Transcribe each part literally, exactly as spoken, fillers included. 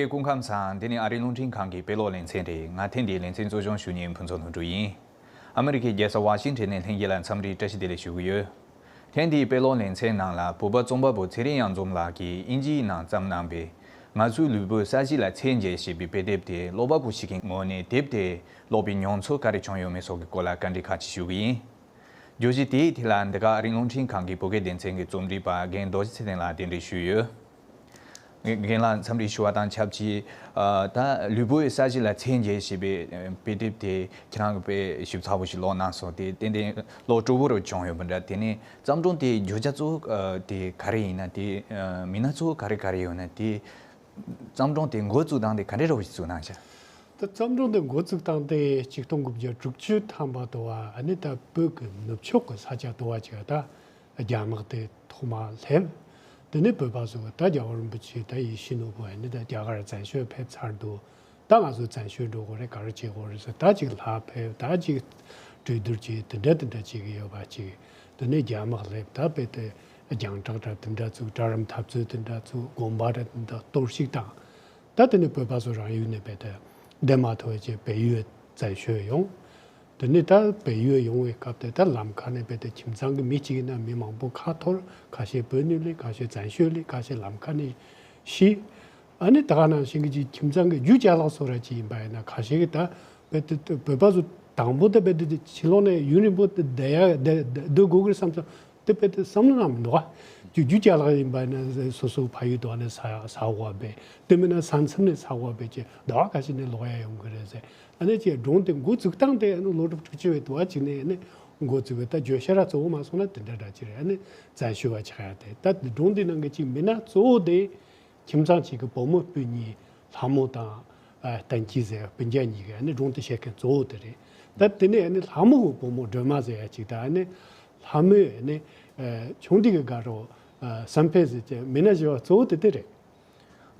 སྐུ་ཁམས་བཟང་། འདི་ནི་ཨ་རིའི་རླུང་འཕྲིན་ཁང་གི་དཔེ་ཀློག་ལེ་ཚན་རེད། ང་ཐེངས་འདིའི་ལེ་ཚན་གཙོ་སྐྱོང་ཞུ་མཁན་ཕུན་ཚོགས་ལྷུན་གྲུབ་ཡིན། ཨ་མི་རི་ཀའི་རྒྱལ་ས་ཝ་ཤིང་ཊོན་ནས་ལྷན་རྒྱས་ལ་འཚམས་འདྲིའི་བཀྲ་ཤིས་བདེ་ལེགས་ཞུ་གི་ཡོད། ཐེངས་འདིའི་དཔེ་ཀློག་ལེ་ཚན་ནང་ལ་བོད་པ་རྩོམ་པ་པོ་ཚེ་རིང་གཡང་འཛོམས་ལགས་ཀྱིས་དབྱིན་ཇིའི་ནང་བརྩམས་གནང་པའི་ང་ཚོའི་ལུས་པོའི་ས་གཞི་ལ་མཚན་བརྗོད་ཞེས་པའི་དཔེ་དེབ་དེ་ཀློག་པ་པོ་ཞིག་གི་ངོས་ནས་དེབ་དེ་ཀློག་པའི་མྱོང་ཚོར་ག་རེ་བྱུང་ཡོད་མེད་སོགས་ཀྱི་སྐོར་ལ་བཀའ་འདྲི་ཁག་ཅིག་ཞུ་གི་ཡིན། བརྗོད་གཞི་དེའི་ཐད་ལ་འདི་ག་ཨ་རིའི་རླུང་འཕྲིན་ཁང་གི་བོད་སྐད་སྡེ་ཚན་གྱི་རྩོམ་སྒྲིག་པ་རྒན་རྡོ་རྗེ་ཚེ་བརྟན་ལགས་གདན་འདྲེན་ཞུས་ཡོད། རྒན་ལགས་འཚམས་འདྲི་ཞུ་བ་དང་ཆབས་ཅིག་ཨ། ད་ལུས་པོའི་ས་གཞི་ལ་མཚན་བརྗོད་ཞེས་པའི་ཨ། དཔེ་དེབ་དེ་ཁྱེད་རང་གིས་དཔེ་ཞིབ་ཚགས་པོ་ཞིག་ཀློག་གནང་སོང་། དེ་ཏན་ཏན་ཀློག་སྤྲོ་པོ་རུ་བྱུང་ཡོད་པ་འདྲ། དེ་ནས་བརྩམས་སྒྲུང་དེའི་བརྗོད་བྱ་གཙོ་བོ་ཨ། དེ་ག་རེ་ཡིན་ན། དེ་ཨ། མི་སྣ་གཙོ་བོ་ག་རེ་ག་རེ་ཡོད་ན། དེ་བརྩམས་སྒྲུང་དེ་འགོ་བཙུགས་སྟངས་དེ་ག་འདྲ་རུ་ཞིག་བཙུགས་གནང་ཤག་ད་བརྩམས་སྒྲུང་དེ་འགོ་བཙུགས་སྟངས་དེ་ཆིག་སྟོང་དགུ་བརྒྱ་དྲུག་ཅུ་ཐམ་པ་དུ་བ། ཨ་ནི་ད་བོད་ཀྱི་ནུབ་ཕྱོགས་ཀྱི་ས་ཆ་དུ་བ་ཅིག་ད་རྒྱ་དམག་དེ་ཐོག་མར་སླེབས། དེ་ནས་བོད་པ་ཚོ་ད་རྒྱལ་བ་རིན་པོ་ཆེ་ད་ཡིད་བཞིན་ནོར་བུ། ཨ་ནི་ད་རྒྱ་གར་བཙན་བྱོལ་ཕེབས་ཚར་འདུག་ད་ང་ཚོ་བཙན་བྱོལ་འགྲོ་དགོས་རེད། ག་རེ་བྱེད་དགོས་རེད་ཟེར། ད་ཅིག་ལྷ་ཕེབས། ད་ཅིག་གྲོས་བསྡུར་བྱེད། དེ་འདྲ་དེ་འདྲ་བྱེད་ཀྱི་ཡོད་པ་ཅིག་དེ་ནས་རྒྱ་དམག་སླེབས། ད་དཔེ་དེ་རྒྱང་བསྒྲགས་འདྲ་དེ་འདྲ་བཙུགས། གྲལ་རིམ་འཐབ་རྩོད་དེ་འདྲ་བཙུགས། དགོན་པ་འདྲ་དེ་འདྲ་གཏོར་བཤིག་བཏང་། ད་དེ་ནས་བོད་པ་ཚོ་རང་ཡུལ་ནས་རྦད་དེ་བདེ་མ་ཐོབ་བྱས་བལ་ཡུལ་བཙན་བྱོལ་ཡོང་། དེ་ནས་ད་བལ་ཡུལ་ཡོང་བའི་སྐབས་དེ་ད་ལམ་ཁ་ནས་རྦད་དེ་ཁྱིམ་ཚང་གི་མི་གཅིག་ཡིན་ན་མི་མང་པོ་ཁ་འཐོར། ཁ་ཤས་བོད་ནས་སླེབས། ཁ་ཤས་བཙན་བྱོལ་སླེབས། ཁ་ཤས་ལམ་ཁ་ནས་ཤི། ཨ་ནི་ད་ག་ནང་བཞིན་གྱི་ཅིག་ཁྱིམ་ཚང་གི་རྒྱུ་ཅ་ལག་ཚོ་ར་ཅིག་ཡིན་པ་ཡིན་ན། ཁ་ཤས་ཀྱིས་ད་རྦད་དེ་བོད་པ་ཚོ་དང་པོ་དེ་རྦད་དེ་ཕྱི་ལོགས་ནས་ཡུན་རིང་པོ་དེ་བསྡད་ཡ་བསྡད་བསྡད་སྡོད་དགོས་ཀྱི་རེད་བསམ་ཙང་། དེ་རྦད་དེ་བསམ་བློ་ནང་མི་འདུག་ག་རྒྱུ་རྒྱུ་ཅ་ལག་ཡིན་པ་ན་སོ་སོ་ཕ་ཡུལ་དུ་ནས་ཟ་ཟ་དགོས་པས། དེ་མིན་ན་ས་མཚམས་ནས་ཟ་དགོས་པས། ཅིག་ཟླ་བ་ཁ་ཤས་ནས་ལོག་ཡ་ཡོང་གི་རེད་ཟེར། ཨ་ནི་ཅིག་སྒྲུང་དེ་འགོ་བཙུགས་སྟངས་དེ་ཨ་ནི་ལོ་དྲུག་ཅུ་བའི་དུ་བ་ཅིག་ནས་ཨ་ནི་འགོ་བཙུགས་པའི། ད་བརྗོད་བྱ་ར་གཙོ་བོ་མ་སོང་ན་དེ་འདྲ་འདྲ་ཅིག་རེད། ཨ་ནི་བཙན་བྱོལ་བ་ཆགས་ཡ་དེ། ད་སྒྲུང་དེ་ནང་གི་ཅིག་མི་སྣ་གཙོ་བོ་དེ་ཁྱིམ་ཚང་གཅིག་གི་བུ་མོ་སྤུན་གཉིས་ལྷ་མོ་དང་ཨ་བསྟན་སྐྱིད་ཟེར་བ། སྤུན་ཀྱག་གཉིས་ཀྱི་ཨ་ནི་སྒྲུང་དེ་བཤད་མཁན་གཙོ་བོ་དེ་རེད། ད་དེ་ནས་ཨ་ནི་ལྷ་མོ་གི་བུ་མོ་སྒྲོལ་མ་ཟེར་ཡ་ཅིག་དང་། ཨ་ནི་ལྷ་མོས་ཨ་ནི་ཨ་ཆུང་དུས་ཀྱི་དགའ་རོགས་ཨ་བསམ་འཕེལ་ཟེར་གྱི་མི་སྣ་བཞི་བ་གཙོ་བོ་དེ་དེ་རེད།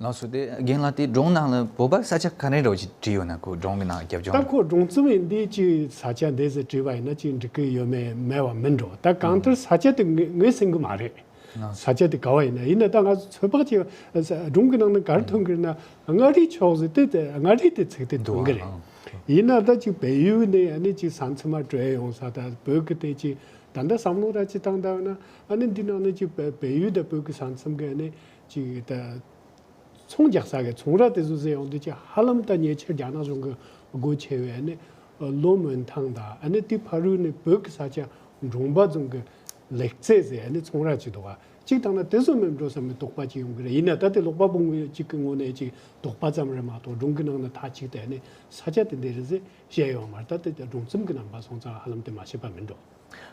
ལགས་སོ། དེ་རྒན་ལགས་དེ་སྒྲུང་ནང་ལ་བོད་པ་ས་ཆ་ག་ནས་རོགས་ཅིག་བྲིས་ཡོད་ན། ཁོ་སྒྲུང་གི་ནང་རྒྱབ་ལྗོངས། ད་ཁོ་སྒྲུང་རྩོམ་ཡིན་དུས་ཅིག་ས་ཆ་འདི་ཟེར་བྲིས་པ་ཡིན་ན་ཅིག་འགྲིག་གི་ཡོད་མེད་མེད་པ་མིན་འགྲོ། ད་གང་ལྟར་ས་ཆ་དེ་ངོས་ངོས་ཟིན་གི་མ་རེད། ལགས། ས་ཆ་དེ་ག་བ་ཡིན་ན། ཡིན་ན་ད་ང་ཚོ་ཚོད་དཔག་ཅིག་སྒྲུང་གི་ནང་ནས་ག་རེ་ཐོན་གི་རེད་ན། མངའ་རིས་ཕྱོགས་ཟེར་དེ། དེ་མངའ་རིས་དེ་ཚིག་དེ་འདུག་ཐོན་གི་རེད། ཨང་། ཡིན་ན་ད་ཅིག་བལ་ཡུལ་ནས་ཨ་ནི་ཅིག་ས་མཚམས་མ་བགྲོད་ཡོང་ས། ད་བོད་ཀྱི་དེ་ཅིག་ད་ལྟ་བསམ་བློ་ར་ཅིག་བཏང་ད་ཡོད་ན། ཨ་ནི་འདི་ནང་ནས་ཅིག་བལ་བལ་ཡུལ་དང་བོད་ཀྱི་ས་མཚམས་ཀྱི་ཨ་ནི་ཅིག་ད་ཚོང་རྒྱག་ས་གི་ཚོང་ར་དེ་ཚོ་ཟེར་ཡོང་དུས་ཅིག་ཧ་ལམ་ད་ཉེ་ཆར་རྒྱ་ནག་གཞུང་གི་སྒོ་ཕྱེ་བའི་ཨ་ནི་ལོ་མོན་ཐང་དང་། ཨ་ནི་དེ་ཕ་རོལ་ནས་བོད་ཀྱི་ས་ཆ་འབྲོང་པ་རྫོང་གི་ལེགས་རྩེ་ཟེར་ཨ་ནི་ཚོང་ར་ཅིག་འདུག་ག་ཅིག་བཏང་ན་དེ་ཚོ་མིན་འགྲོ་བསམ་པའི་དོགས་པ་ཅིག་ཡོང་གི་རེད། ཡིན་ན་ད་དེ་ཀློག་པ་པོ་ངོས་གཅིག་གི་ངོས་ནས་ཅིག་དོགས་པ་ཙམ་རེད་མ་གཏོགས། སྒྲུང་གི་ནང་ན་མཐའ་གཅིག་ཏུ་ཨ་ནི་ས་ཆ་དེ་འདི་རེད་ཟེར་བཤད་ཡོད་མ་རེད། ད་དེ་སྒྲུང་རྩོམ་གྱི་རྣམ་པ་སོང་ཙང་ཧ་ལམ་དེ་མ་ཤེས་པ་མིན་འགྲོ།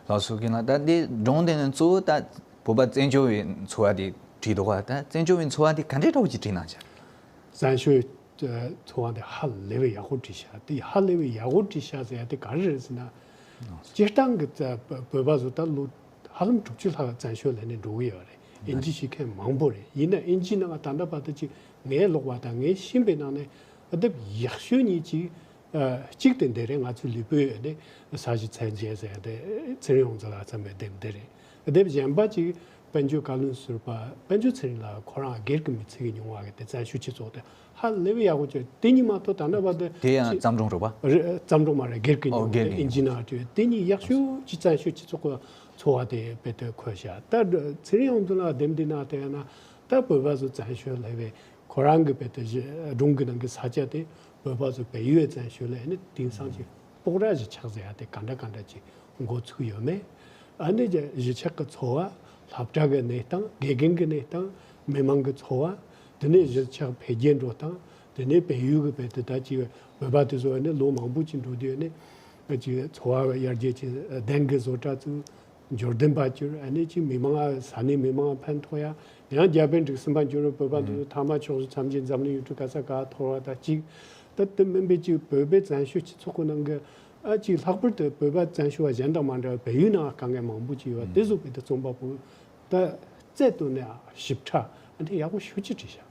ལགས་སོ། རྒན་ལགས། ད་འདི་སྒྲུང་དེ་ནི་གཙོ་བོ་ད་བོད་པ་བཙན་བྱོལ་བའི་འཚོ་བ་དེ་བྲིས་འདུག་ག་ད་བཙན་བྱོལ་བའི་འཚོ་བ་དེ་ག་འདྲའི་འདྲ་བོ་ཅིག་བྲིས་གནང་ཤག་བཙན་བྱོལ་འཚོ་བ་དེ་ཧ་ལས་པའི་ཡག་པོ་བྲིས་ཤག་དེ་ཧ་ལས་པའི་ཡག་པོ་བྲིས་ཤག་ཟེར་ཡ་དེ་ག་རེ་རེད་ཟེར་ན། སྤྱིར་བཏང་གི་བོད་པ་ཚོ་ད་ལོ་ཧ་ལམ་དྲུག་ཅུ་ལྷག་བཙན་བྱོལ་ལ་ནས་འགྲོ་གི་ཡོད་རེད། ཨིན་ཇི་ཤེས་མཁན་མང་པོ་རེད། ཡིན་ན་ཨིན་ཇི་ནང་ད་ལྟ་བར་དུ་ཅིག་ངས་ཀློག་པ་དང་ངས་ཤེས་པའི་ནང་ནས་དེབ་ཡག་ཤོས་གཉིས་ཅིག་ཨ། གཅིག་དེ་འདི་རེད། ང་ཚོའི་ལུས་པོའི་ནི་ས་གཞི་མཚན་བརྗོད་ཟེར་ཡ་དེ་ཚེ་རིང་དབང་འཛིན་ལགས་བརྩམས་པའི་དེབ་འདི་རེད། དེབ་གཞན་པ་ཅིག་དཔལ་འབྱོར་བཀའ་བློན་ཟུར་པ་དཔལ་འབྱོར་ཚེ་རིང་ལགས་ཁོ་རང་སྒེར་གྱི་མི་ཚེ་གི་མྱོང་བ་གི་དེ་བཙན་བྱོལ་སྤྱི་ཚོགས་དེ་ཧ་ལས་པའི་ཡག་པོ་བྱས། དེ་གཉིས་མ་གཏོགས་ད་ལྟ་བར་དུ་དེ་ཡང་ཅིག་བརྩམས་སྒྲུང་རེད་པ། རེད། བརྩམས་སྒྲུང་མ་རེད། སྒེར་གྱི་ཨོ་མྱོང་བ་སྒེར་གྱི་དེ་ཨིན་ཇི་ནང་བྲིས། དེ་གཉིས་ཡག་ཤོས་ཅིག་བཙན་བྱོལ་སྤྱི་ཚོགས་ཀྱི་འཚོ་བ་དེ་རྦད་དེ་འཁོད་བཞག་ད་ཚེ་རིང་དབང་འཛིན་ལགས་དེབ་འདི་ནང་བལྟས་ན་ད་བོད་པ་ཚོ་བཙན་བྱོལ་སླེབས་པའི་ཁོ་རང་གི་རྦད་དེ་གཞི་སྒྲུང་གི་ནང་གི་ས་ཆ་དེ་བོད་པ་ཚོ་བལ་ཡུལ་བཙན་བྱོལ་ལ་ནི་དེང་སང་ཅིག་སྤོག་ར་གཞིས་ཆགས་ཟེར་ཡ་དེ་ག་འདྲ་ག་འདྲ་ཅིག་འགོ་ཚུགས་ཡོད་མེད། ཨ་ནི་གཞིས་ཆགས་ཀྱི་འཚོ་བ། སློབ་གྲྭ་གི་གནས་སྟངས། དགེ་རྒན་གྱི་གནས་སྟངས། མི་མང་གི་འཚོ་བ། དེ་ནས་གཞིས་ཆགས་འཕེལ་རྒྱས་འགྲོ་སྟངས། དེ་ནས་བལ་ཡུལ་གྱི་རྦད་དེ་ད་ཅིག་བོད་པ་དེ་ཚོ་ནི་ལོ་མང་པོ་ཅིག་འགྲོ་དུས་ནི་ཅིག་འཚོ་བ་ཡར་རྒྱས་ཅིག་གདན་གྱི་བཟོ་གྲྭ་བཙུགས། འབྱོར་ལྡན་པ་གྱུར། ཨ་ནི་ཅིག་མི་མང་ས་གནས་མི་མང་ཕན་ཐོགས་ཡ། ཡང་རྒྱ་བལ་འབྲུག་གསུམ་པ་འགྱུར་བའི་བོད་པ་འདི་ཚོ་ཐ་མག་ཕྱོགས་བཞི་མཚམས་བརྒྱད་འཛམ་གླིང་ཡུལ་གྲུ་ག་ས་ག་འཐོར་བ་དང་གཅིག་ད་དེ་མིན་པའི་ཅིག་བོད་པའི་བཙན་བྱོལ་སྤྱི་ཚོགས་ཀྱི་ནང་གི་ཨ་ཅིག་ལྷག་པར་དུ་བོད་པ་བཙན་བྱོལ་བ་གཞན་དང་མ་འདྲ་བའི་བལ་ཡུལ་ནང་དཀའ་ངལ་མང་པོ་ཅིག་ཡོད་པ་དེ་ཚོ་བོད་དུ་རྩོམ་པ་པོ་ད་རྩལ་བཏོན་ནས་ཞིབ་ཕྲ་ཨ་འདྲ་ཡག་པོ་ཤུགས་ཆེ་བྲིས་ཤག་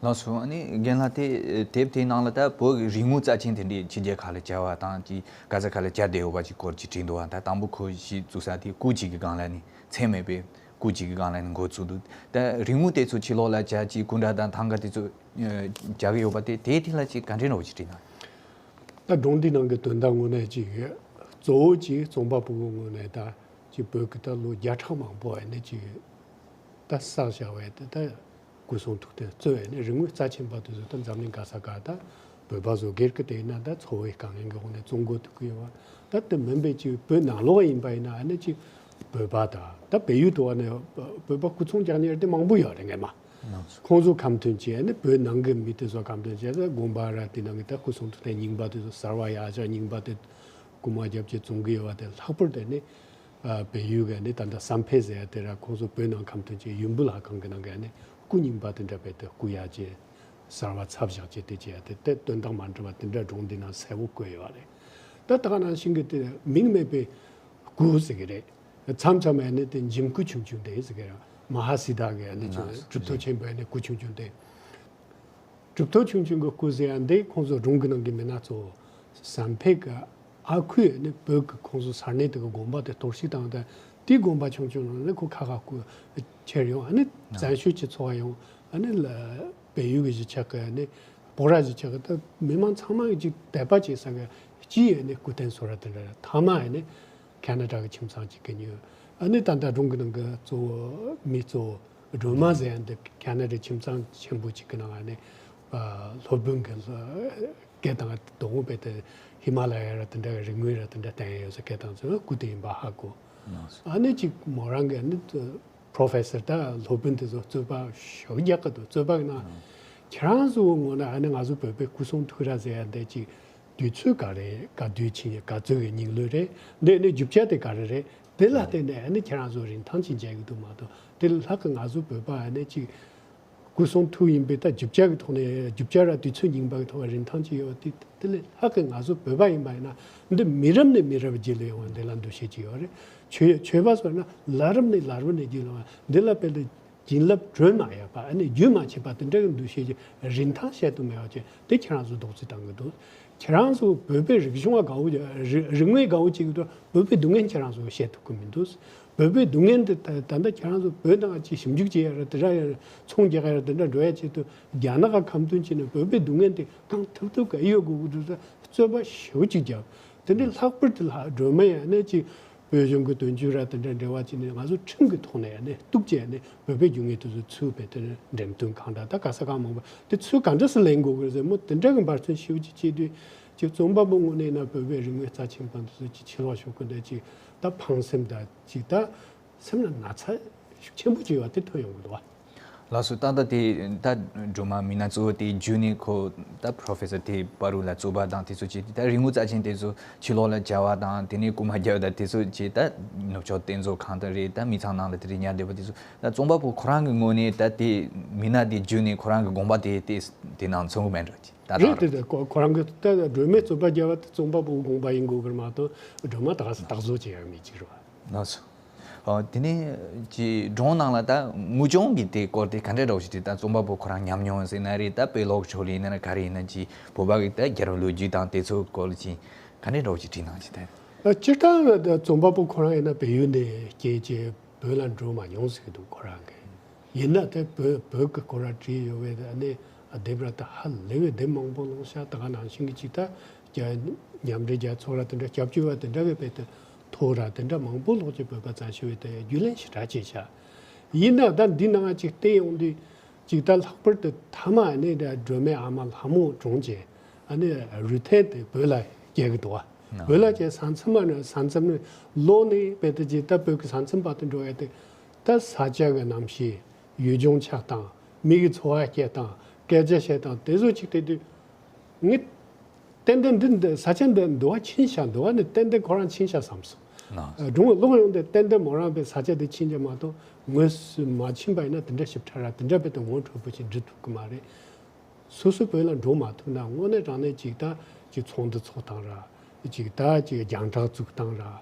ལགས་སོ། ཨ་ནི་རྒན་ལགས་དེ་དེབ་དེའི་ནང་ལ་ད་བོད་ཀྱི་རིག་དངོས་རྩ་ཆེན་དེ་འདྲའི་ཕྱི་རྒྱལ་ཁག་ལ་བསྐྱལ་བ་དང་ཅིག་ག་ས་ག་ལ་བསྐྱལ་བསྡད་ཡོད་པ་ཅིག་སྐོར་ཅིག་བྲིས་འདུག་བ། ད་དང་པོ་ཁོ་གཞི་བཙུགས་ས་དེ་སྐུ་གཅིག་གི་སྒང་ལ་ནི་མཚན་མེད་པའི་སྐུ་གཅིག་གི་སྒང་ལ་ནི་འགོ་བཙུགས་འདུག་ད་རིག་དངོས་དེ་ཚོ་ཕྱི་ལོགས་ལ་བསྐྱལ་ཅིག་སྐུ་འདྲ་དང་ཐང་ག་དེ་ཚོ་ རྒྱག་གི་ཡོད་པ་དེ་དེའི་ཐད་ལ་ཅིག་ག་འདྲའི་འདྲ་བོ་ཅིག་བྲིས་ན། ད་སྒྲུང་འདི་ནང་གི་དོན་དག་དངོས་གནས་ཅིག་གཙོ་བོ་ཅིག་རྩོམ་པ་པོ་གི་ངོས་ནས་ད་ཅིག་བོད་ཀྱི་ད་ལོ་བརྒྱ་ཕྲག་མང་པོ་ཨ་ནི་ཅིག་ད་བསགས་བཞག་པའི་ད་ད་སྐུ་གསུང་ཐུགས་རྟེན་གཙོ་བོ་ཨ་ནི་རིག་དངོས་རྩ་ཆེན་པ་དེ་ཚོ་ད་འཛམ་གླིང་ག་ས་ག་ད་བོད་པ་བཟོ་སྒེར་གྱི་དེ་ཡིན་ན་ད་འཚོ་བའི་དཀའ་ངལ་གྱི་འོག་ནས་བཙོང་དགོས་ཐུག་གི་ཡོད་པ། ད་དེ་མིན་པའི་ཅིག་བོད་ནང་ལོགས་ཡིན་པ་ཡིན་ན་ཨ་ནི་ཅིག་བོད་པ་དང་ད་བལ་ཡུལ་དུ་བ་ནས་བོད་པ་སྐུ་ཚོང་རྒྱག་མཁན་དེ་མང་པོ་ཡོད་རེད་ངས་མ། ཁོང་ཚོ་ཁ་མཐུན་བྱས་ཨ་ནི་བོད་ནང་གི་མི་དེ་ཚོ་ཁ་མཐུན་བྱས་ཨ་དགོན་པ་ར་དེ་ནང་གི་ད་སྐུ་གསུང་ཐུགས་རྟེན་རྙིང་པ་དེ་ཚོ་གསར་བ་ཡར་བཞག་རྙིང་པ་དེ་རྐུ་མ་རྒྱབ་བྱས་བཙོང་གི་ཡོད་པ་དེ་ལྷག་པར་དུ་ནི་བལ་ཡུལ་གི་ནི་ད་ལྟ་བསམ་འཕེལ་ཟེར་ཡ་དེ་ར་ཁོང་ཚོ་བོད་ནང་ཁ་མཐུན་བྱས་ཡུམ་བུ་ལྷ་ཁང་གི་ནང་གི་ནི་སྐུ་རྙིང་པ་དེ་འདྲ་བས་དེ་རྐུ་ཡ་བྱས་གསར་བ་ཚབ་བཞག་བྱས་དེ་བྱས་ཡ་དེ་དེ་དོན་དག་མ་འདྲ་བ་དེ་འདྲ་སྒྲུང་འདི་ནང་གསལ་པོ་བཀོད་ཡོད་པ་རེད། ད་ད་ག་ནང་བཞིན་གི་དེ་མིང་མེད་པའི་སྐུ་ཟེར་གི་རེད། མཚམས་མཚམས་ཨ་ནི་དེ་འཇིམ་སྐུ་ཆུང་ཆུང་དེ་ཟེར་གི་རེད། མ་ཧཱ་སི་ཏཱ་གི་ཨ་ནི་ཆུ་གྲུབ་ཐོབ་ཆེན་པོའི་ཨ་ནི་སྐུ་ཆུང་ཆུང་དེ། གྲུབ་ཐོབ་ཆུང་ཆུང་གི་སྐུ་ཟེར་ཡ་འདི་ཁོང་ཚོ་སྒྲུང་གི་ནང་གི་མི་སྣ་ཚོ་བསམ་འཕེལ་གི་ཨ་ཁུས་ཨ་ནི་བོད་ཀྱི་ཁོང་ཚོ་ས་གནས་དེ་གི་དགོན་པ་དེ་གཏོར་བཤིག་བཏང་སྟེ་དེའི་དགོན་པ་ཆུང་ཆུང་ནང་ནས་ཁོ་ཁ་ཁ་སྐུ་ཁྱེར་ཡོང་ཨ་ནི་བཙན་བྱོལ་གྱི་འཚོ་བ་ཡོང་ཨ་ནི་ལ་བལ་ཡུལ་གྱི་གཞིས་ཆགས་ཀྱི་ཨ་ནི་སྤོག་ར་གཞིས་ཆགས་ཀྱི་ད་མི་མང་ཚང་མ་གི་ཅིག་དད་པ་བྱེད་ས་གི་སྤྱིའི་ཨ་ནི་སྐུ་རྟེན་བཟོ་ར་དེ་འདྲ་མཐའ་མ་ཨ་ནི་ཁ་ན་ཌ་གི་ཁྱིམ་ཚང་གཅིག་གི་ཉོས། ཨ་ནི་ད་ལྟ་སྒྲུང་གི་ནང་གི་གཙོ་བོ་མི་གཙོ་བོ་སྒྲོལ་མ་ཟེར་ཡ་འདི་ཁ་ན་ཌའི་ཁྱིམ་ཚང་ཆེན་པོ་གཅིག་གི་ནང་ཨ་ནི་སློབ་དཔོན་གྱི་སྐད་དང་དོ་དགོང་པའི་དེ་ཧི་མ་ལ་ཡ་ར་དེ་འདྲ་གི་རི་ངོས་ར་དེ་འདྲ་བསྟན་ཡ་ཡོད་ས་སྐད་དང་ཚོ་སྐུ་དེ་ཡིན་པ་ཧ་གོ། ཨ་ནི་གཅིག་མོ་རང་གི་ཨ་ནི་པོ་རོ་ཕེ་སར་ད་སློབ་དཔོན་དེ་ཚོ་རྩོད་པ་ཞོག་རྒྱག་གི་འདུག་རྩོད་པ་གི་ནང་ཁྱེད་རང་ཚོ་ངོ་ན་ཨ་ནི་ང་ཚོ་བོད་པའི་སྐུ་གསུང་ཐུགས་ར་ཟེར་ཡ་འདི་གཅིག་དུས་ཚོད་ག་རེ་ག་དུས་ཕྱིན་ག་ཚོད་ཀྱི་རྙིང་ལུགས་རེད། འདི་ནི་རྒྱུ་ཆ་དེ་ག་རེ་རེད། དེ་ལ་བརྟེན་ནས་ཨ་ནི་ཁྱེད་རང་ཚོ་རིན་ཐང་ཅིག་འཇལ་གི་འདུག་མ་གཏོགས་དེ་ལྷག་གི་ང་ཚོ་བོད་པ་ཨ་ནི་ཅིག་སྐུ་གསུང་ཐུགས་ཡིན་པའི་ད་རྒྱུ་ཆ་གི་ཐོག་ནས་རྒྱུ་ཆ་ར་དུས་ཚོད་རྙིང་པ་གི་ཐོག་ལ་རིན་ཐང་ཅིག་ཡོད་དེ་དེ་ལས་ལྷག་གི་ང་ཚོ་བོད་པ་ཡིན་པ་ཡིན་ན་འདི་མི་རབས་ནས་མི་རབས་རྗེས་ལ་ཡོང་བ་འདི་ལ་འདུ་ཤེས་ཅིག་ཡོད་རེད། ཆོས་ཆོས་པ་ཚོ་ན་ལ་རབས་ནས་ལ་རབས་ནས་རྗེས་ལ་འདི་ལ་དཔེ་ལ། བྱིན་རླབས་གྲོལ་མ་ཡོད་པ་ཨ་ནི་རྒྱུན་མ་ཆད་པ་དེ་འདྲ་གི་འདུ་ཤེས་ཀྱི་རིན་ཐང་བཤད་དུ་མེད་པ་ཅིག་དེ་ཁྱེད་རང་ཚོ་རྡོག་རྫིས་བཏང་གི་འདུག་ཁྱེད་རང་ཚོ་བོད་པའི་རིག་གཞུང་ལ་དགའ་བོ་རིག་རིག་དངོས་དགའ་བོ་ཅིག་གི་འདུག་བོད་པའི་སྡུག་བསྔལ་ཁྱེད་རང་ཚོ་བཤད་ཐུབ་ཀྱི་མི་འདུག་བོད་པའི་སྡུག་བསྔལ་འདི་ད་ད་ལྟ་ཁྱེད་རང་ཚོ་བོད་ནང་ཅིག་ཞིབ་འཇུག་བྱེད་ཡ་ར་དེ་འདྲ་ཡ་ཚོང་རྒྱག་ཡ་ར་དེ་འདྲ་འགྲོ་ཡ་ཆེད་དུ་རྒྱ་ནག་ག་ཁ་མཐུན་བྱས་ནས་བོད་པའི་སྡུག་བསྔལ་འདི་གང་ཐུབ་ཐུབ་ག་ཨེ་ཡོད་དགོས་ཀྱི་འདུག་ས་རྩོད་པ་ཞེ་པོ་ཅིག་བརྒྱབ། དེ་འདྲའི་ལྷག་པར་དུ་ལྷག་སྒྲོལ་མ་ཡང་ནས་ཅིག་བོད་གཞུང་གི་དོན་གཅོད་ར་དེ་འདྲ་འབྲེལ་བ་བྱས་ནས་ང་ཚོ་ཁྲིམས་ཀྱི་ཐོག་ནས་ཡང་ནས་གཏུག་བྱས་ནས་བོད་པའི་རྒྱུ་དངོས་དེ་ཚོ་ཚུར་བས་དེ་འདྲ་འགྲེམས་སྟོན་གང་འདྲ་ད་ག་ས་གང་མང་པོ་དེ་ཚུར་ག་འདྲ་སེ་ལེན་དགོས་ཀྱི་རེད་ཟེར་མོ་དེ་འདྲ་གི་འབད་བརྩོན་ཞེ་པོ་ཅིག་བྱས་དུས་ཅིག་རྩོམ་པ་པོ་ངོས་ནས་ན་བོད་པའི་རིག་དངོས་རྩ་ཆེན་པོ་འདི་ཚོ་ཅིག་ཕྱིར་ལོག་ཞུ་དགོས་འདྲ་ཅིག་ད་ཕངས་སེམས་འདྲ་ཅིག་ད་སེམས་ལ་ན་ཚ་ཤུགས་ཆེན་པོ་ཅིག་ཡོད་པ་དེ་ཐོན་ཡོང་གི་འདུག་བ། ལགས་སོ། ད་ལྟ་དེ་ད་སྒྲོལ་མ་མི་སྣ་གཙོ་བོ་དེ་བརྒྱུད་ནས་ཁོ་ད་པོ་རོ་ཕེ་སར་དེ་བར་དུ་ལ་རྩོད་པ་དང་དེ་ཚོ་བྱས་ཏེ་ད་རིག་དངོས་རྩ་ཆེན་དེ་ཚོ་ཕྱིར་ལོག་ལ་བྱ་བ་དང་དེ་ནས་རྐུ་མ་རྒྱག་དང་དེ་ཚོ་བྱས་ད་ནུབ་ཕྱོགས་བསྟན་རྫོང་ཁང་དུ་རེད་ད་མི་ཚང་ནང་ལ་དེ་རིགས་ཉར་བསྡད་པ་དེ་ཚོ་ད་རྩོམ་པ་པོ་ཁོ་རང་གི་ངོས་ནས་ད་དེ་མི་སྣ་དེ་བརྒྱུད་ནས་ཁོ་རང་གི་དགོངས་པ་དེ་དེ་དེ་ནང་མཚོན་གི་མེད་འགྲོ་ཅི་ད་རེད་ད་དེ་དེ་ཁོ་ཁོ་རང་གི་ད་སྒྲོལ་མའི་རྩོད་པ་རྒྱག་པ་དེ་རྩོམ་པ་པོའི་དགོངས་པ་ཡིན་དགོས་གི་མ་གཏོགས་སྒྲོལ་མ་ད་ག་སེ་རྟག་བཟོ་བྱེད་ཡག་མེད་ཅིག་རེད་བ། ལགས་སོ། ཨོ། དེ་ནས་ཀྱི་སྒྲུང་ནང་ལ་ད་དངོས་བྱུང་གི་དེ་སྐོར་དེ་ག་འདྲས་འདྲ་བོ་ཞིག་དེ་ད་རྩོམ་པ་པོ་ཁོ་རང་ཉམས་མྱོང་ཟེར་ན་རེད་ད་དཔེ་ཀློག་ཕྱོགས་ལ་ཡིན་ན་ག་རེ་ཡིན་ན་ཀྱི་བོད་པ་གི་ད་རྒྱལ་རབས་ལོ་རྒྱུས་དང་དེ་ཚོ་སྐོར་ལ་ཀྱི་ག་འདྲས་འདྲ་བོ་ཞིག་བྲིས་གནང་ཅི་ད། སྤྱིར་བཏང་ལ་ད་རྩོམ་པ་པོ་ཁོ་རང་ཡིན་ན་བལ་ཡུལ་ནས་སྐྱེས་ཀྱི་བོད་ལ་འགྲོ་མ་མྱོང་ཟེར་གི་འདུག་ཁོ་རང་གི། ཡིན་ན་དེ་བོད་བོད་ཀྱི་སྐོར་ར་བྲིས་ཡོད་བས་ཨ་ནི་ཨ་དེབ་ར་དེ་ཧ་ལས་བའི་དེབ་མང་པོ་ལོངས་ཤག་ད་ག་ནང་བཞིན་གྱི་ཅིག་ད་རྒྱ་མཉམ་འབྲེལ་རྒྱལ་ཚོགས་ར་དེ་འདྲ་སྐྱབས་བཅོལ་བ་དེ་འདྲ་བའི་བས་དེ་ཐོ་ར་དེ་འདྲ་མང་པོ་ལོག་ཅིག་བོད་པ་བཙན་བྱོལ་བའི་དེ་རྒྱུས་ལོན་ཞེ་དྲག་བྱས་ཤག་ཡིན་ན་ད་འདི་ནང་ཅིག་བལྟས་ཡོང་དུས་ཅིག་ད་ལྷག་པར་དུ་མཐའ་མ་ཨ་ནི་ད་སྒྲོལ་མའི་ཨ་མ་ལྷ་མོ་གྲོངས་རྗེས་ཨ་ནི་རུས་ཐལ་དེ་བོད་ལ་སྐྱེལ་གི་འདུག་བ། བོད་ལ་སྐྱེལ་ས་མཚམས་མ་ནི་ས་མཚམས་ནི་ལོག་ནས་བས་དེ་ཅིག་ད་བོད་ཀྱི་ས་མཚམས་བར་དུ་འགྲོ་ཡ་དེ། ད་ས་ཆ་གི་གནམ་གཤིས། ཡུལ་ལྗོངས་ཆགས་སྟངས། མི་གི་འཚོ་བ་སྐྱེལ་སྟངས། སྐད་ཆ་བཤད་སྟངས་དེ་ཚོ་ཅིག་བལྟས་དུས། ངས་ཏན་ཏན་འདི་འདི་ས་ཆ་འདི་འདི་བ་ཕྱིན་ཤག་འདི་བ་ནི་ཏན་ཏན་ཁོ་རང་ཕྱིན་ཤག་བསམ་སོང་། ལགས། སྒྲུང་ལོག་ཡོང་དུས་ཏན་ཏན་མོ་རང་པའི་ས་ཆ་འདི་ཕྱིན་ཀྱང་མ་གཏོགས་ངོས་སུ་མ་ཕྱིན་པ་ཡིན་ན་དེ་འདྲ་ཞིབ་ཕྲ་ར་དེ་འདྲ་བས་དེ་ངོ་འཕྲོད་པོ་ཞིག་འབྲི་ཐུབ་ཀྱི་མ་རེད། སོ་སོ་བོད་ལ་འགྲོ་མ་ཐུབ་ན་དངོས་གནས་དྲང་གནས་ཅིག་ད་ཅིག་ཚོགས་འདུ་ཚོགས་སྟངས་ར། ཅིག་ད་ཅིག་རྒྱང་བསྒྲགས་བཙུགས་སྟངས་ར།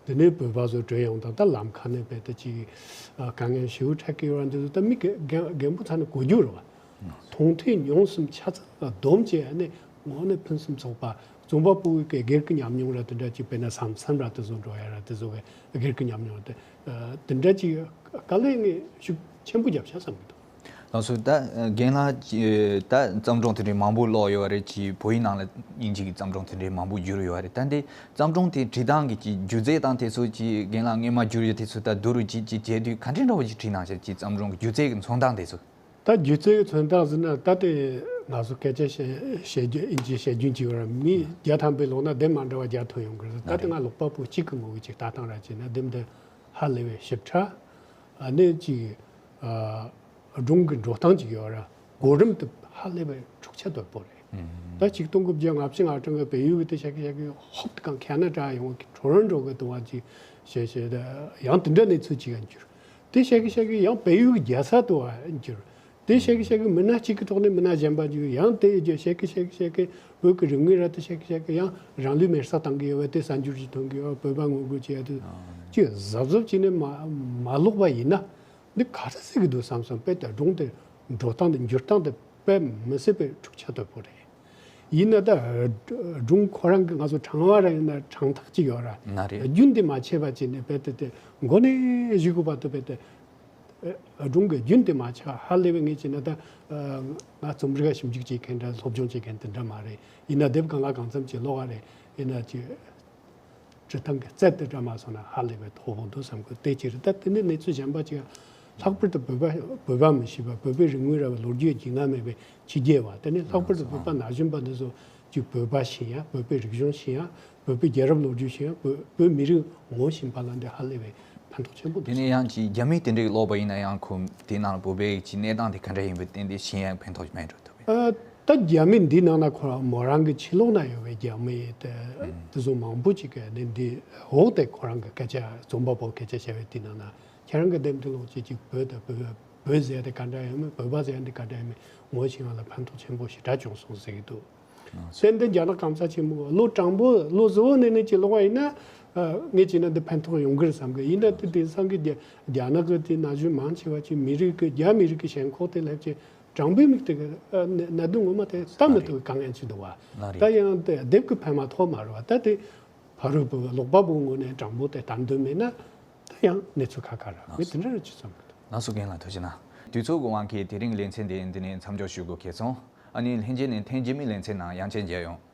དེ་ནས་བོད་པ་ཚོ་བྲོས་ཡོང་སྟངས་ད་ལམ་ཁ་ནས་བས་ད་ཅིག་དཀའ་ངལ་ཞེ་པོ་འཕྲད་ཀྱི་ཡོད་ར་འདི་ཚོ་ད་མི་རྒན་རྒན་པོ་ཚ་ནས་གོ་རྒྱུ་རེད་བ། མཐོང་ཐོས་མྱོང་གསུམ་ཆ་ཚང་ལ་བསྡོམས་བྱས་ནས་དངོས་གནས་ཕུན་སུམ་ཚོགས་པ་རྩོམ་པ་པོ་གི་སྒེར་གྱི་ཉམས་མྱོང་ར་དེ་འདྲ་ཅིག་དཔེར་ན་ས་མཚམས་ར་དེ་ཚོ་འགྲོ་ཡ་ར་དེ་ཚོ་གི་སྒེར་གྱི་ཉམས་མྱོང་དེ་དེ་འདྲ་ཅིག་དཀའ་ལས་ངས་ཤུགས་ཆེན་པོ་བརྒྱབ་ཤག་བསམ་གྱི་འདུག་ལགས་སོ། ད་རྒན་ལགས་ཀྱིས་ད་བརྩམས་སྒྲུང་དེ་འདྲའི་མང་པོ་ཀློག་ཡོད་རེད། ཅིག་བོད་ཡིག་ནང་ལ་དབྱིན་ཇི་གི་བརྩམས་སྒྲུང་དེ་འདྲའི་མང་པོ་བསྒྱུར་ཡོད་རེད། ད་འདི་བརྩམས་སྒྲུང་དེ་བྲིས་སྟངས་ཀྱི་ཅིག་སྒྱུ་རྩལ་དང་དེ་ཚོ་ཅིག་རྒན་ལགས་སྔས་མ་བསྒྱུར་ཡོད་དེ་ཚོ་ད་བསྡུར་རུ་ཅིག་ཅིག་བྱས་དུས་ག་འདྲའི་འདྲ་བོ་ཅིག་བྲིས་གནང་ཤག་ཅིག་བརྩམས་སྒྲུང་གི་སྒྱུ་རྩལ་གྱི་མཚོན་སྟངས་དེ་ཚོ། ད་སྒྱུ་རྩལ་གྱི་མཚོན་སྟངས་ཟེར་ན་ད་དེ་ང་ཚོ་སྐད་ཆ་བཤད་བཤད་རྒྱུ་དབྱིན་ཇི་བཤད་རྒྱུན་གྱི་བར་མི་བརྒྱ་ཐམ་པའི་ལོག་ན་དེབ་མ་འདྲ་བ་བརྒྱ་ཐོན་ཡོང་གི་རེད། ད་དེ་ང་ལོག་པ་པོ་གཅིག་གི་ངོ་བོ་ཅིག་ལྟ་སྟངས་ར་བྱས་ན་དེབ་འདི་ཧ་ལས་པའི་ཞིབ་ཕྲ། ཨ་ནི་ཅིག་ཨ་སྒྲུང་གི་འགྲོ་སྟངས་ཅིག་ཡོད་ར། གོ་རིམ་དེ་ཧ་ལས་པའི་འཁྲུག་ཆ་དོད་པོ་རེད། ད་ཆིག་སྟོང་དགུ་བརྒྱ་ལྔ་བཅུ་ང་གྲངས་ཀྱི་བལ་ཡུལ་གྱི་དེ་ཤ་ཀི་ཤ་ཀི་ཧོབ་ཏེ་གང་ཁ་ན་ཌ་ཡོང་གི་ཊོ་རོན་ཊོ་གི་དུ་བ་ཅིག་བཤད་བཤད་ད་ཡང་དེ་འདྲ་གནས་ཚུལ་ཅིག་ཡང་འགྱུར། དེ་ཤ་ཀི་ཤ་ཀི་ཡང་བལ་ཡུལ་གྱི་རྒྱལ་ས་དུ་བ་འགྱུར། དེ་ཤ་ཀི་ཤ་ཀི་མི་སྣ་གཅིག་གི་ཐོག་ནས་མི་སྣ་གཞན་པ་འགྱུར། ཡང་དེ་རྒྱུ་ཤ་ཀི་ཤ་ཀི་ཤ་ཀི་བོད་ཀྱི་རིག་དངོས་ར་དེ་ཤ་ཀི་ཤ་ཀི་ཡང་རང་ལུས་མེར་སྲེག་བཏང་གི་ཡོད་པ་དེ་གསར་འགྱུར་ཅིག་ཐོན་གི་ཡོད་པ། བོད་པ་ངོ་རྒོལ་བྱེད་ཡ་དེ་ཅིག་གཟབ་གཟབ་བྱས་ནས་མ་མ་ཀློག་པ་ཡིན་ན། འདི་ག་རེ་ཟེར་གི་འདུག་བསམ་བསམ་དཔེ་ལྟ་སྒྲུང་དེ་འགྲོ་སྟངས་དེ་འགྱུར་སྟངས་དེ་དཔེ་མི་སྲིད་པའི་འཁྲུག་ཆ་དོད་པོ་རེད། ཡིན་ན་ད་སྒྲུང་ཁོ་རང་གི་ང་ཚོ་དྲང་བ་ར་ཡིན་ན་དྲང་ཐག་ཅིག་ཡོད་ར། ན་རེད། རྒྱུན་དེ་མ་ཆད་པ་བྱས་ནས་དཔེ་དེ་དེ་མགོ་ནས་གཞུག་གི་བར་དུ་དཔེ་དེ་སྒྲུང་གི་རྒྱུན་དེ་མ་ཆད་ཧ་ལས་པའི་ངེས་བྱས་ན་ད་ང་རྩོམ་རིག་ཞིབ་འཇུག་བྱེད་མཁན་འདྲ་སློབ་སྦྱོང་བྱེད་མཁན་དེ་འདྲ་མ་རེད། ཡིན་ན་དེབ་གང་ལ་གང་འཚམ་ཅིག་ཀློག་པ་རེད། ཡིན་ན་ཅིག་བྲི་སྟངས་ཀྱི་རྩལ་དེ་འདྲ་མ་སོང་ན་ཧ་ལས་པའི་མཐོ་པོ་འདུག་བསམ་གི། དེ་ཅི་རེད། ད་དེ་ནས་གནས་ཚུལ་གཞན་པ་ཅིག་ལྷག་པར་དུ་བོད་པ་བོད་པ་མི་ཤེས་པ་བོད་པའི་རིག་དངོས་ར་བའི་ལོ་རྒྱུས་རྒྱུས་མངའ་མེད་པའི་ཕྱི་རྒྱལ་བ་དེ་ནས་ལྷག་པར་དུ་བོད་པ་ན་གཞོན་པ་འདི་ཚོ་ཅིག་བོད་པ་ཤེས་ཡ་བོད་པའི་རིག་གཞུང་ཤེས་ཡ་བོད་པའི་རྒྱལ་རབས་ལོ་རྒྱུས་ཤེས་ཡ་བོད་བོད་མི་རིགས་ངོ་ཤེས་པ་ལ་འདི་ཧ་ལས་པའི་ཕན་ཐོགས་ཆེན་པོ་འདུག་དེ་ནས་ཡང་ཅིག་རྒྱ་མིའི་དེ་འདྲའི་ཀློག་པ་ཡིན་ན་ཡང་ཁོ་དེ་ནང་ལ་བོད་པའི་ཅིག་གནས་སྟངས་དེ་ག་འདྲ་ཡིན་པའི་སྟེང་དེ་ཤེས་ཡ་ཕན་ཐོགས་མེད་འགྲོ་ཐུབ། ཨ། ད་རྒྱ་མི་འདི་ནང་ན་ཁོ་རང་མོ་རང་གི་ཕྱི་ལོགས་ན་ཡོད་པའི་རྒྱ་མི་དེ་དེ་ཚོ་མང་པོ་ཅིག་གིས་ནི་འདི་འོག་དེ་ཁོ་རང་གི་སྐད་ཆ་རྩོམ་པ་པོ་སྐད་ཆ་བཤད་པའི་དེ་ནང་ན་ཁྱེད་རང་གི་འདེམས་ཐོན་ལོག་ཅིག་ཅིག་བོད་དང་བོད་བོད་ཟེར་དེ་ག་འདྲ་ཡོད་མེད་བོད་པ་ཟེར་འདི་ག་འདྲ་ཡོད་མེད་ངོ་ཤེས་པ་ལ་ཕན་ཐོགས་ཆེན་པོ་ཞེ་དྲག་བྱུང་སོང་ཟེར་གི་འདུག་སེ་འདི་རྒྱ་ནག་སྐམ་ས་ཆེན་པོ་ལོ་དྲང་པོ་ལོ་གཟུ་བོ་ནས་ནས་ཅིག་ལོག་པ་ཡིན་ན་ངས་བྱས་ན་འདི་ཕན་ཐོགས་ཡོང་གི་རེད་བསམ་གི། ཡིན་ན་དེ་དེང་སང་གི་རྒྱ་རྒྱ་ནག་གི་དེ་ན་གཞོན་མང་ཆེ་བ་ཅིག་མི་རིགས་ཀྱི་རྒྱ་མི་རིགས་ཀྱི་ཞེན་ཁོག་དེ་སླེབས་ཅིག་དྲང་པོའི་མིག་དེ་གི་ཨ་ནི་གནད་དོན་ངོ་མ་དེ་ལྟ་མི་ཐུབ་པའི་དཀའ་ངལ་ཅིག་འདུག་བ། ལ་རེད། ད་ཡང་དེ་དེབ་ཀྱི་ཕན་མ་ཐོགས་མ་རེད་བ། ད་དེ་ཕ་རོལ་པོ་ཀློག་པ་པོའི་ངོས་ནས་དྲང་པོ་དེ་བལྟ་འདོད་མེད་ན་ད་ཡང་གནས་ཚུལ་ཁ་ཁ་ར་ལགས་ངས་དེ་འདྲ་རེད་ཅིག་བསམ་གི་འདུག་ལགས་སོ། རྒན་ལགས་ཐུགས་རྗེ་གནང་། དུས་ཚོད་ཀྱི་དབང་གིས་དེ་རིང་གི་ལེ་ཚན་དེ་འདི་ནས་མཚམས་འཇོག་ཞུ་དགོས་ཁེལ་སོང་། ཨ་ནི་ལྷན་རྒྱས་ནས་ཐེངས་རྗེས་མའི་ལེ་ཚན་ནང་ཡང་བསྐྱར་མཇལ་ཡོང་།